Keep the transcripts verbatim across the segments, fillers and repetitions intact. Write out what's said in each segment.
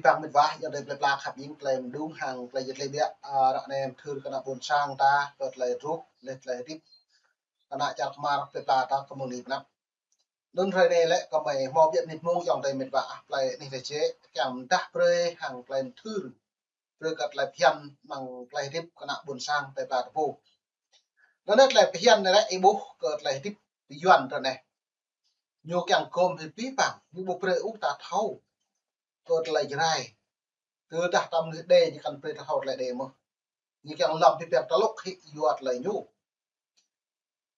Păng mĭt wa, ayŏng adơi plơi pla khăp ing, tơlơi mơđung hăng tơlơi jĕ tơlơi biă, a, ră anai mơthưr kơ ană ƀôn sang ta, kơ tơlơi truh, lĕ tơlơi hơdip, kơ ană čar Khmer plơi pla ta kơ mơ̆ng anai pơanăp. Anŭn hrơi anai lĕ kơmơi hmâo biă mĭt mông ayŏng adơi mĭt wa, tơlơi anih tơlơi jĕ, kiăng mơdah brơi hăng tơlơi mơthưr, brơi kơ tơlơi phiăn mơ̆ng tơlơi hơdip kơ ană ƀôn sang plơi pla ta pô. Anŭn tơlơi phiăn anai lĕ ih ƀuh kơ tơlơi hơdip Yuan ră anai. Ñu kiăng gom hĭ abih bang, ñu ƀu brơi ôh ta thâo kơ tơlơi Jrai. Tơdah ta mơnuih Êđê ñu kăn brơi ta thâo tơlơi Êđê mơ̆n. Ñu kiăng lăm abih bang ta lŭk hĭ yua tơlơi ñu.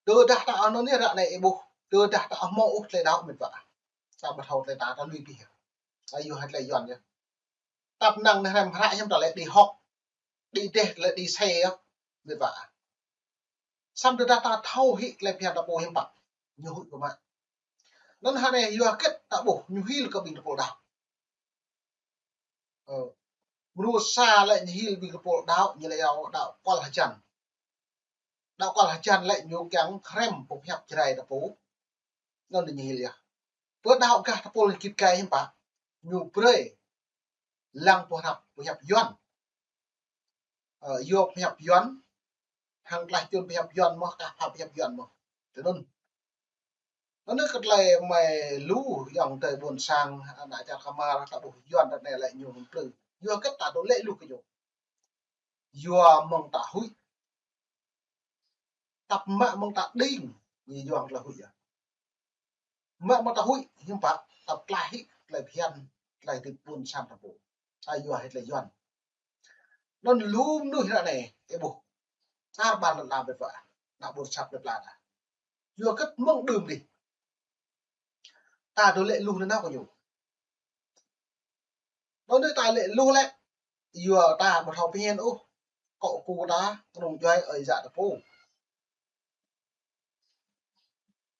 Tơdah ta anŭn anai ră anai ih ƀuh, tơdah ta hmâo ôh tơlơi đaŏ mĭt wa. Ta ƀu thâo tơlơi ta, ta lui abih. Ta yua hĭ tơlơi Yuan yơh. Tăp năng anai hrăm hră hiam ta lĕ đĭ hŏk, đĭ dêh, lĕ đĭ sĕ yơh, mĭt wa. Samơ̆ tơdah ta thâo hĭ tơlơi phiăn ta pô hiư̆m pă, ñu huĭ pơmă. Anŭn hă anai yua hơget ta ƀuh ñu hil kơ ƀing tơpul đaŏ. Ơ, mơnuih sa lĕ ñu hil ƀing tơpul đaŏ, ñu lĕ đaŏ kual hơjăn. Đaŏ kual hơjăn lĕ ñu kiăng krem pơhiăp Jrai ta pô. Anŭn ñu hil yơh. Pơ đaŏ gah tơpul git gai hiư̆m pă, ñu brơi lăng pơhiăp, pơhiăp Yuan. Ơ, yua pơhiăp Yuan, hăng tơlơi čun pơhiăp Yuan mơ̆n, kah pha pơhiăp Yuan mơ̆n. Tui anŭn. Anŭn kơ tơlơi mơi lu ayŏng adơi ƀôn sang, ană čar Khmer, ta ƀuh Yuan ră anai lĕ ñu hơmplư. Yua hơget ta dŏ lĕ lu kơ ñu. Yua mơ̆ng ta huĭ. Tăp mă mơ̆ng ta đing, ñu yua tơlơi huĭ yơh. Mă mơ̆ng ta huĭ, hiư̆m pă, tăp tlaih hĭ tơlơi phiăn, tơlơi hơdip ƀôn sang ta pô. Ta yua hĭ tơlơi Yuan. Anŭn lu mơnuih ră anai, ih ƀuh. Tar ƀar lŏn ala mĭt wa, ană ƀôn sang plơi pla ta. Yua hơget mơ̆ng đưm adih. Ta dŏ lĕ lu nanao kơ ñu. Anŭn ta lĕ lu lĕ, yua ta ƀu thâo phiăn ôh, kŏ ku ta, kơnung djuai ơi yă ta pô.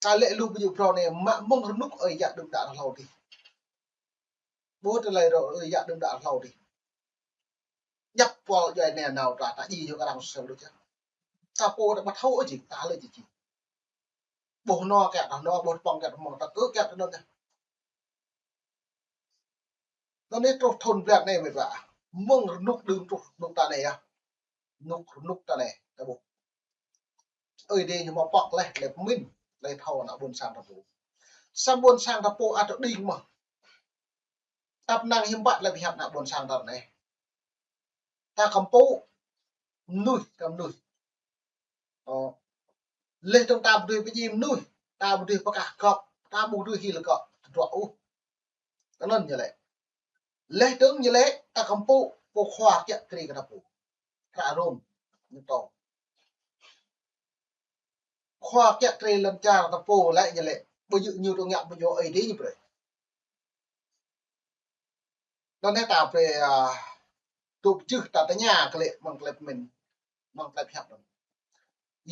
Ta lĕ lu ƀu djơ̆ phrâo anai mă mơ̆ng rơnŭk ơi yă đưm đă hlâo adih. Ƀu tơlơi rơ ơi yă đưm đă hlâo adih. Djăp pol djuai anai nao ta, ta djai yua kơ arăng sel đôč yơh. Ta pô ta ƀu thâo ôh jing, ta lĕ jing. Ƀuh nao kiăng ta nao, ƀuh tơpŏng kiăng ta tơpŏng, ta kơ kiăng ta nao yơh. Anŭn anai truh thŭn blan anai mĭt wa. Mơ̆ng rơnŭk đưm truh rơnŭk ta anai yơh. Rơnŭk, rơnŭk ta anai, ta ƀuh. Ơi Adai ñu hmâo pŏk laih, tơlơi pơmĭn, tơlơi thâo ană ƀôn sang ta pô. Samơ̆ ƀôn sang ta pô ăt đing mơ̆n. Tăp năng hiư̆m pă tơlơi pơhiăp ană ƀôn sang ta anai. Ta kăm pŭ, mơnuih, ta mơnuih. Ơ. Leh dơ̆ng ta ƀu dưi pơdjai mơnuih, ta ƀu dưi pơkah gŏp, ta ƀu dưi hil gŏp, tơdruă ôh. Kơ anŭn ñu lĕ. Leh dơ̆ng ñu lĕ, ta kăm pŭ, pô khua kiă kriê kơ ta pô. Hră Rôm, ñu pơtô. Khua kiă kriê lŏn čar ta pô lĕ ñu lĕ. Ƀu djơ̆ ñu tŭ ngă ƀu djơ̆ Ơi Adai ñu brơi. Anŭn anai ta brơi, a, tŭ pơjưh ta tơña kơ lĕ mơ̆ng tơlơi pơmĭn, mơ̆ng tơlơi pơhiăp anŭn.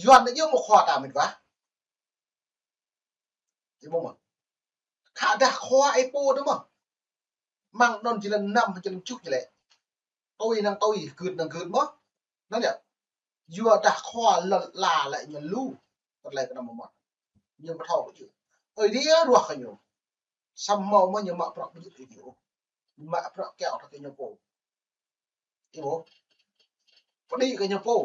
Yuan anai yơh mơ̆ khua ta mĭt wa. Ih ƀuh mơ̆. Khă dah khua ih pô tơ mơ̆. Mơ̆ng anŭn jơlan năm, jơlan tơjuh ñu lĕ. Tui năng tui, gưt năng gưt mơ̆. Anŭn yơh. Yua dah khua lŏn ala lĕ ñu lu. Tơlơi kơ anăm mơ̆. Ñu ƀu thâo kơ jưh. Ơi Adai ruah kơ ñu. Samơ̆ mơ̆ ñu mă bruă ƀu djơ̆ kơ ñu. Ñu mă bruă kiaŏ kơ ñu pô. Ih ƀuh. Pơđĭ kơ ñu pô.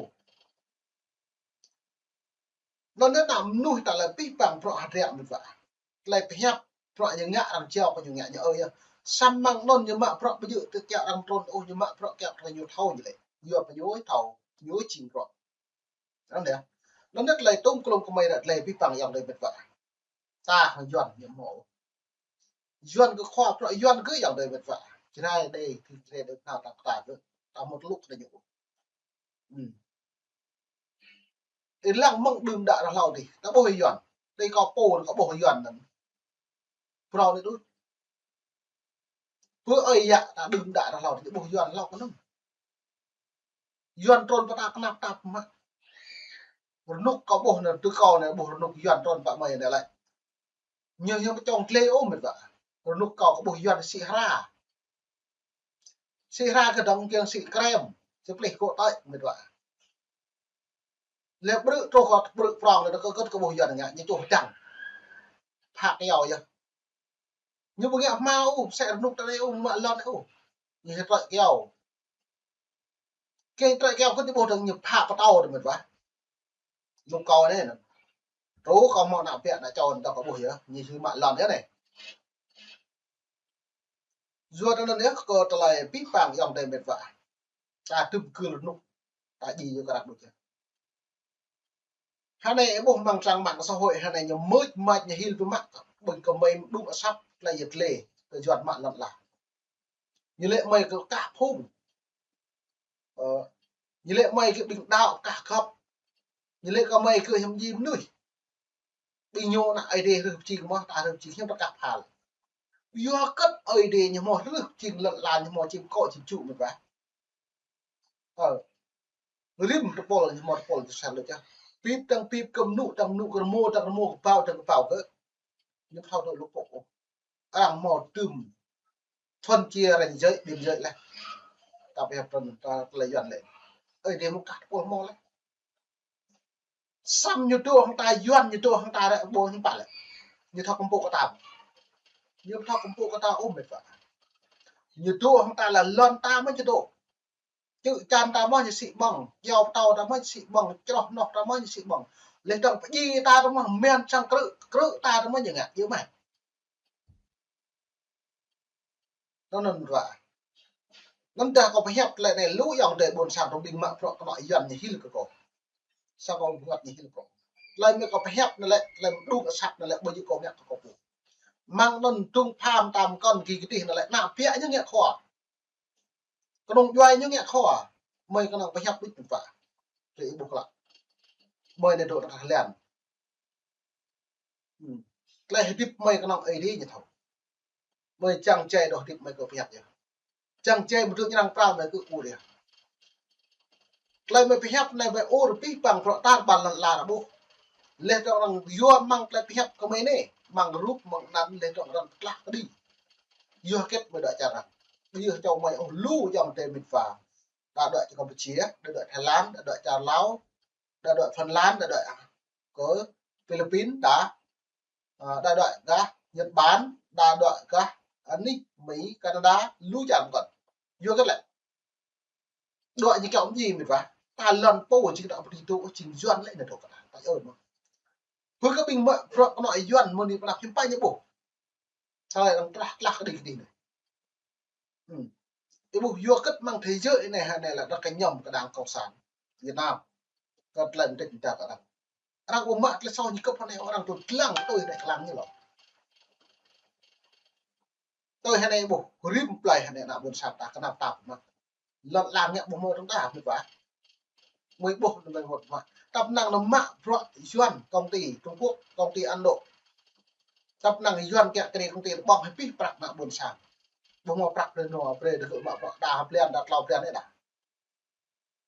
Anŭn anai ta mơnuih ta lĕ abih bang bruă hơdră mĭt wa. Tơlơi pơhiăp bruă ñu ngă arăng jao kơ ñu ngă ñu ơi yơh. Samơ̆ mơ̆ng anŭn ñu mă bruă ƀu djơ̆ tơ kiaŏ arăng trŭn ôh, ñu mă bruă kiaŏ kơ ñu thâo ñu lĕ. Yua pơ ñu thâo, ñu jing bruă. Anŭn yơh. Anŭn anai tơlơi tŭm klŏm kơmơi ră tơlơi abih bang ayŏng adơi mĭt wa. Ta hăng Yuan ñu hmâo. Yuan kơ khua bruă Yuan kơ ayŏng adơi mĭt wa. Jrai đe, Jrai đe pha ta ta kơ. Ta mŭt lŭk đe ñu. Hmm. Ih lăng mơ̆ng đưm đă hlâo adih. Ta ƀuh Yuan. Đe kâo pô kâo ƀuh Yuan anŭn. Phrâo anai đôč. Pơ ơi yă ta đưm đă hlâo adih ƀuh Yuan hlâo kơ anŭn. Yuan trŭn pơ ta kơnăp tap mă. Rơnŭk kâo ƀuh anai, tơ kâo anai ƀuh rơnŭk Yuan trŭn pơ mơi anai lĕ. Ñu hiư̆m pơčŏng tlê ôh mĭt wa. Rơnŭk kâo kơ ƀuh Yuan sĭ hra. Sĭ hra kơdŏng kiăng sĭ krem. Sĭ plih kŏ tơi mĭt wa. Lĕ ƀrư̆ truh kơ ƀrư̆ prŏng lĕ kơ kơ kơ ƀuh Yuan ngă, ñu čuh dăng. Phak yâo yơh. Ñu ƀu ngă hmâo ôh, sĕ rơnŭk ta anai ôh, mă lŏn ôh. Ñu trơi kyâo. Kơ trơi kyâo kơ ñu ƀuh dơ̆ng ñu phă pơtâo dơ̆ng mĕt wa. Ñu kâo anai. Truh kâo hmâo ană ƀiă ană čô anŭn ta kâo ƀuh yơh. Ñu hyu mă lŏn yơh anai. Yua anŭn yơh kơ tơlơi pĭ pang ayŏng adơi mĕt wa. Ta tŭm kơ rơnŭk. Ta djai yơh kơ ră đôč yơh. Hơnai ih ƀuh amăng trang mạng xã hội hơnai ñu mưč mač ñu hil pơ mă ƀing kơmơi mơđung asăp tơlơi yet lĕ kơ Yuan mă lŏn ala. Ñu lĕ mơi kơ kah phung. Ơ, ñu lĕ mơi kơ ƀing đaŏ kah găp. Ñu lĕ kơ mơi kơ hiam djim mơnuih. Ƀing ñu ană Ơi Adai hrih pơjing mơ̆, ta hrih pơjing hiam ta kah phal. Yua kơ Ơi Adai ñu hmâo hrih pơjing lŏn ala ñu hmâo čim kŏ čim čŭ mĕt wa. Ơ. Rĭm tơpul ñu hmâo tơpul tơsel đôč yơh. Pĭp tăng pĭp, kơmnŭ tăng kơmnŭ, kơrơmô tăng kơrơmô, kơbao tăng kơbao kơ. Ñu thâo tơlơi lŭk pŏk ôh. Arăng hmâo tŭm phân chia ranh giới, biên giới laih. Ta pơhiăp tơlơi Yuan lĕ. Ơi Adai mơ̆ng kah tơpul hmâo laih. Samơ̆ ñu dŏ hăng ta Yuan, ñu dŏ hăng ta ră ƀô̆ hăng pă lĕ. Ñu thâo kơmpŏk kơ ta. Ñu thâo kơmpŏk kơ ta ôh mĕt wa. Ñu dŏ hăng ta lĕ lŏn ta mơ̆ ñu dŏ. Čư̆ čan ta mơ̆ ñu sĭ ƀơ̆ng. Kyâo pơtâo ta mơ̆ ñu sĭ ƀơ̆ng. Čroh noh ta mơ̆ ñu sĭ ƀơ̆ng. Leh dơ̆ng pơdjai ta ta mơ̆, men sang krư̆, krư̆ ta ta mơ̆ ñu ngă. Yơh mơ̆. Anŭn anŭn wa. Anŭn dah kâo pơhiăp tơlơi anai lu ayŏng adơi ƀôn sang tơm ƀing mă bruă kơnŏ Yuan ñu hil kơ kâo. Sa kâo buat ñu hil kâo. Tơlơi mơi kâo pơhiăp anai lĕ, tơlơi mơđung asăp anai lĕ, ƀu djơ̆ kâo ngă kơ kâo pô. Mơ̆ng anŭn dŭng pham tam kŏn kơ kơdih anai lĕ, ană ƀiă ñu ngă khua. Kơnung djuai ñu ngă khua. Mơi kơnơ̆ng pơhiăp đôč mĕt wa. Tơ ih ƀuh klă. Mơi anai dŏ tơngah lăn. Hmm. Tơlơi hơdip mơi kơnơ̆ng Ơi Adai ñu thâo. Mơi čang čai dŏ hơdip mơi kơ pơhiăp yơh. Čang čai mơdrŏ ñu arăng pral mơi kơ ur yơh. Tơlơi mơi pơhiăp anai wai ur pĭ pang bruă tar ƀar lŏn ala ră ƀô̆. Leh dơ̆ng arăng yua mơ̆ng tơlơi pơhiăp kơ mơi anai, mơ̆ng rup mơ̆ng anăn leh dơ̆ng arăng pơtlah kơđi. Yua hơget mơi dŏ čar arăng. Yua čô mơi ôh lu ayŏng adơi mĕt wa. Đa dŏ čar Campuchia, đa dŏ Thái Lan, đa dŏ čar Lào, đa dŏ Phần Lan, đa dŏ kơ Philippin, đa, ơ, đa dŏ gah Nhật Bản, đa dŏ gah, ơ, anih Mỹ, Canada, lu čar mơkŏn. Yua hơget lĕ. Dŏ ñu kiaŏ mơ̆ djai mĕt wa. Ta lŏn pô jing ta pơđĭ dŏ jing Yuan lĕ anai dŏ kơ ta. Ta ơ mơ̆. Pơ kơ ƀing mă bruă kơnŏ Yuan mơ̆ anai pơnăp hiư̆m pă ñu ƀuh. Tơlơi arăng tlah tlah kơđi kơđi anai. Hmm. Ih ƀuh yua hơget mơ̆ng thế giới anai hơnai lĕ arăng kơñăm kơ đảng cộng sản Việt Nam. Kơ tơlơi mơdrĕč mơda kơ arăng. Arăng ƀu mă tơlơi soh ñu kơp hơnai arăng tŭ tlang tui hơnai klang ñu lŏ. Tui hơnai ƀuh rĭm plơi hơnai ană ƀôn sang ta kơnăp tap mă. Lŏn lan ngă ƀu hmâo tơ̆ng ta mĕt wa. Mơi ƀuh anai mơi mơ̆t mă. Tăp năng anŭn mă bruă Yuan, công ty Trung Quốc, công ty Ấn Độ. Tăp năng Yuan kiăng kơ công ty ƀơ̆ng hĭ pĭ prăk ană ƀôn sang. Ƀu hmâo prăk brơi nô, brơi dơ̆ng mă bruă đa blan, đa klâo blan anai đa.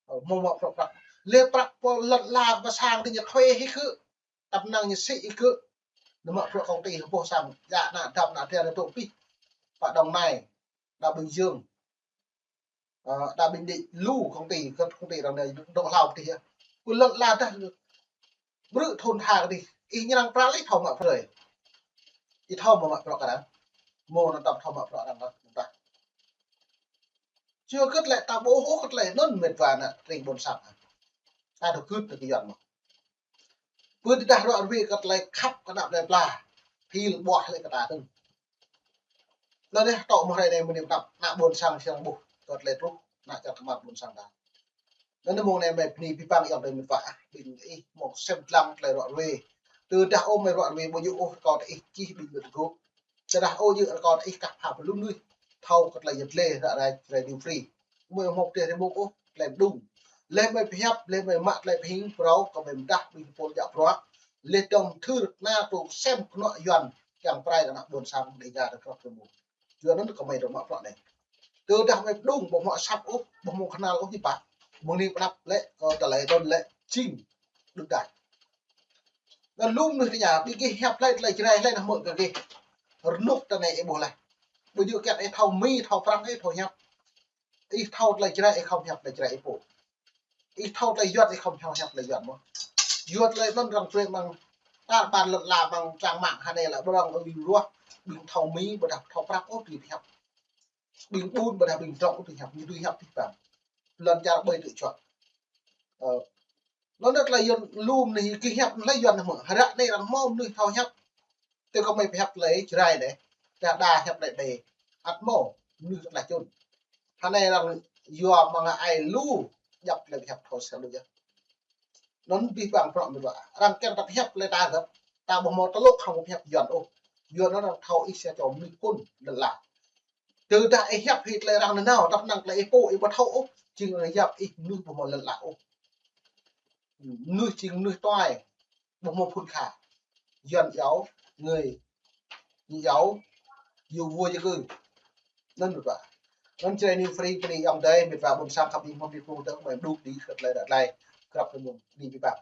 Ơ, hmâo mă bruă prăk. Leh prăk pô lŏn lan pơ sang tơ ñu thuê hĭ kơ. Tăp năng ñu sĭ hĭ kơ. Anŭn mă bruă công ty hơpô sang, djă ană dăp ană tơnah tŭ pĭ. Pă Đồng Nai, đa Bình Dương. Ơ, đa Bình Định lu công ty, kơ công ty arăng anai dŏ hlâo kơdih yơh. Pơ lŏn lan dah. Brư̆ thŭn ha kơdih. Ih ñu arăng pral ih thâo mă brơi. Ih thâo mă mă bruă kơ arăng. Mơ̆ anŭn tăp thâo mă bruă arăng dah. Yua hơget lĕ ta ƀuh ôh kơ tơlơi anŭn mĕt wa ană tring ƀôn sang. Ta dŏ gưt tơ kơ Yuan mơ̆. Pơ tơdah ruă ruê kơ tơlơi khăp kơ ană plơi pla. Hil ƀuah lĕ kơ ta tơ̆ng. Anŭn yơh tŏ mơ̆ hrơi anai mơ̆ng anăp ană ƀôn sang sĭt ƀuh kơ tơlơi truh ană čar kơmar ƀôn sang ta. Anŭn mơ̆ng anai mơi bơni pĭ pang ayŏng adơi mĕt wa ah, ƀing ih mơ̆ng sem dlăng tơlơi ruă ruê. Tơdah ôh mơi ruă ruê ƀu djơ̆ ôh rơkâo tơ ih čih ƀing mơi tơgŭ. Tơdah ôh djơ̆ rơkâo tơ ih kah pha pơlŭn lui. Thâo kơ tơlơi yet lĕ ră rai Radio Free. Mơi hmâo pơtreh rơmung ôh tơlơi mơđung. Leh mơi pơhiăp, leh mơi mă tơlơi pơhing phrâo kơ mơi mơdah ƀing pô djă bruă. Leh dơ̆ng thâo rơkna tŭ sem kơnŏ Yuan kiăng prai kơ ană ƀôn sang Đêga tơ krăp rơmung. Yua anŭn kơ mơi dŏ mă bruă anai. Tơdah mơi pơđung ƀu hmâo asăp ôh, ƀu hmâo kơnăl ôh ñu pă. Mơ̆ng anai pơnăp lĕ, kơ tơlơi anŭn lĕ, jing đŭk đai. Anŭn lu mơnuih tơña, ƀing gih hiăp hlơi tơlơi Jrai hlơi anŭn hmư̆ kơ gih. Rơnŭk tơ anai ih ƀuh laih. Ƀu djơ̆ kiăng ih thâo Mi, thâo Prăng, ih thâo hiăp. Ih thâo tơlơi Jrai, ih khŏm hiăp tơlơi Jrai ih pô. Ih thâo tơlơi Yuan, ih khŏm hiăp tơlơi Yuan mơ̆. Yua tơlơi anŭn arăng brơi mơ̆ng tar ƀar lŏn lan mơ̆ng trang mạng hơnai lĕ ƀu arăng ui ruah ƀing thâo Mi, ƀôdah thâo Prăng ôh tui hiăp. Ƀing ƀun ƀôdah ƀing drŏng ƀu dưi hiăp, ñu dưi hiăp abih bang. Lŏn čar ƀơi tơlơi čuă. Ơ, lŏn anŭn tơlơi Yuan lŏm anai, kơ hiăp anŭn lĕ Yuan mơ̆n. Hră anai arăng hmâo mơnuih thâo hiăp. Tui kơ mơi pơhiăp tơlơi Jrai anai, đa đa hiăp tơlơi đe. Ăt hmâo mơnuih tơlơi čun. Hră anai arăng yua mơ̆ng ai lu djăp tơlơi hiăp thâo sel lu yơh. Anŭn abih bang prŏng mơ̆n wa. Arăng kiăng ta pơhiăp tơlơi ta găp, ta ƀu hmâo tơlơi hăng pơhiăp Yuan ôh. Yuan anŭn arăng thâo ih sa čô mơnuih khôn lŏn ala. Tơdah ih hiăp hĭ tơlơi arăng nanao, tăp năng tơlơi ih pô, ih ƀu thâo ôh, jing arăng yap ih mơnuih ƀu hmâo lŏn ala ôh. Mơnuih jing mơnuih tuai, ƀu hmâo phŭn kha. Yuan iâu, người, ñu iâu, iâu vua iâu gư. Anŭn mơ̆n wa. Anŭn Jrai New Free bơni ayŏng adơi, mơ̆n wa ƀôn sang khăp ih mơ̆n ƀing pô tơ mơi đuk đĭ kơ tơlơi đa tơlơi. Krăp kơ mơ̆n, bơni abih bang.